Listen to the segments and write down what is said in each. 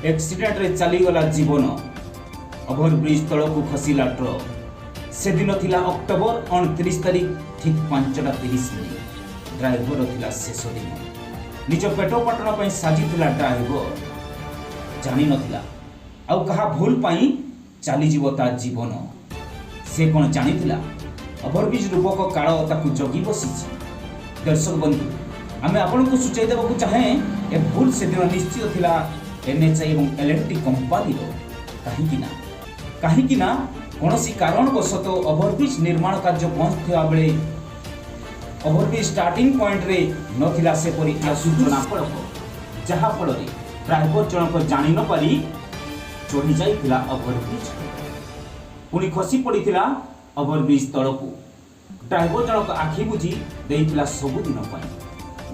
ଆକ୍ସିଡେଣ୍ଟରେ ଚାଲିଗଲା ଜୀବନ। ଓଭରବ୍ରିଜ୍ ତଳକୁ ଖସିଲା ଟ୍ରକ୍। ସେଦିନ ଥିଲା ଅକ୍ଟୋବର 29 ତାରିଖ, ଠିକ୍ 5ଟା 30 ମିନିଟ୍। ଡ୍ରାଇଭର ଥିଲା ଶେଷ ଦିନ। ନିଜ ପେଟ ପାଟଣା ପାଇଁ ସାଜିଥିଲା ଡ୍ରାଇଭର। ଜାଣିନଥିଲା ଆଉ କାହା ଭୁଲ ପାଇଁ ଚାଲିଯିବ ତା ଜୀବନ। ସେ କ'ଣ ଜାଣିଥିଲା, ଓଭରବ୍ରିଜ୍ ରୂପକ କାଳ ତାକୁ ଜଗି ବସିଛି? ଦର୍ଶକ ବନ୍ଧୁ, ଆମେ ଆପଣଙ୍କୁ ସୂଚାଇ ଦେବାକୁ ଚାହେଁ, ଏ ଭୁଲ ସେଦିନ ନିଶ୍ଚିତ ଥିଲା ଏନ୍ଏଚ୍ଆଇ ଏବଂ ଏଲ୍ଏନ୍ଟି କମ୍ପାନୀର। କାହିଁକି ନା କୌଣସି କାରଣବଶତଃ ଓଭରବ୍ରିଜ୍ ନିର୍ମାଣ କାର୍ଯ୍ୟ ବନ୍ଦ ଥିବା ବେଳେ ଓଭରବ୍ରିଜ୍ ଷ୍ଟାର୍ଟିଂ ପଏଣ୍ଟରେ ନଥିଲା ସେପରି ସୂଚନା ଫଳକ, ଯାହାଫଳରେ ଡ୍ରାଇଭର ଜଣକ ଜାଣି ନପାରି ଚଢ଼ି ଯାଇଥିଲା ଓଭରବ୍ରିଜ୍, ପୁଣି ଖସି ପଡ଼ିଥିଲା ଓଭରବ୍ରିଜ୍ ତଳକୁ। ଡ୍ରାଇଭର ଜଣକ ଆଖି ବୁଜି ଦେଇଥିଲା ସବୁଦିନ ପାଇଁ।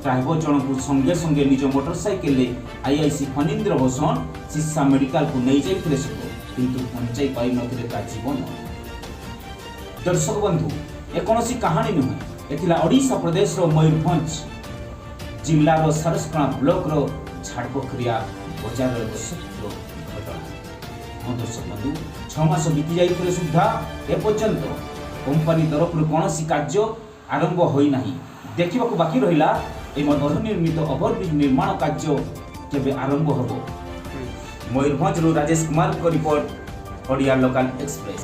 ଡ୍ରାଇଭର ଜଣକୁ ସଙ୍ଗେ ସଙ୍ଗେ ନିଜ ମୋଟରସାଇକେଲରେ ଆଇଆଇସି ଫଣୀନ୍ଦ୍ର ଭୂଷଣ ଶୀର୍ଷା ମେଡିକାଲକୁ ନେଇଯାଇଥିଲେ ସତ, କିନ୍ତୁ ବଞ୍ଚାଇ ପାରିନଥିଲେ ତା ଜୀବନ। ଦର୍ଶକ ବନ୍ଧୁ, ଏ କୌଣସି କାହାଣୀ ନୁହେଁ। ଏ ଥିଲା ଓଡ଼ିଶା ପ୍ରଦେଶର ମୟୂରଭଞ୍ଜ ଜିଲ୍ଲାର ସାରସକଣା ବ୍ଲକର ଝାଡ଼ପୋଖରିଆ ବଜାରର ଏକ ସତ୍ୟ ଘଟଣା। ହଁ ଦର୍ଶକ ବନ୍ଧୁ, 6 ମାସ ବିତି ଯାଇଥିଲେ ସୁଦ୍ଧା ଏପର୍ଯ୍ୟନ୍ତ କମ୍ପାନୀ ତରଫରୁ କୌଣସି କାର୍ଯ୍ୟ ଆରମ୍ଭ ହୋଇନାହିଁ। ଦେଖିବାକୁ ବାକି ରହିଲା, ଏ ନିର୍ମିତ ଓଭରବ୍ରିଜ୍ ନିର୍ମାଣ କାର୍ଯ୍ୟ କେବେ ଆରମ୍ଭ ହେବ। ମୟୂରଭଞ୍ଜରୁ ରାଜେଶ କୁମାରଙ୍କ ରିପୋର୍ଟ, ଓଡ଼ିଆ ଲୋକାଲ ଏକ୍ସପ୍ରେସ୍।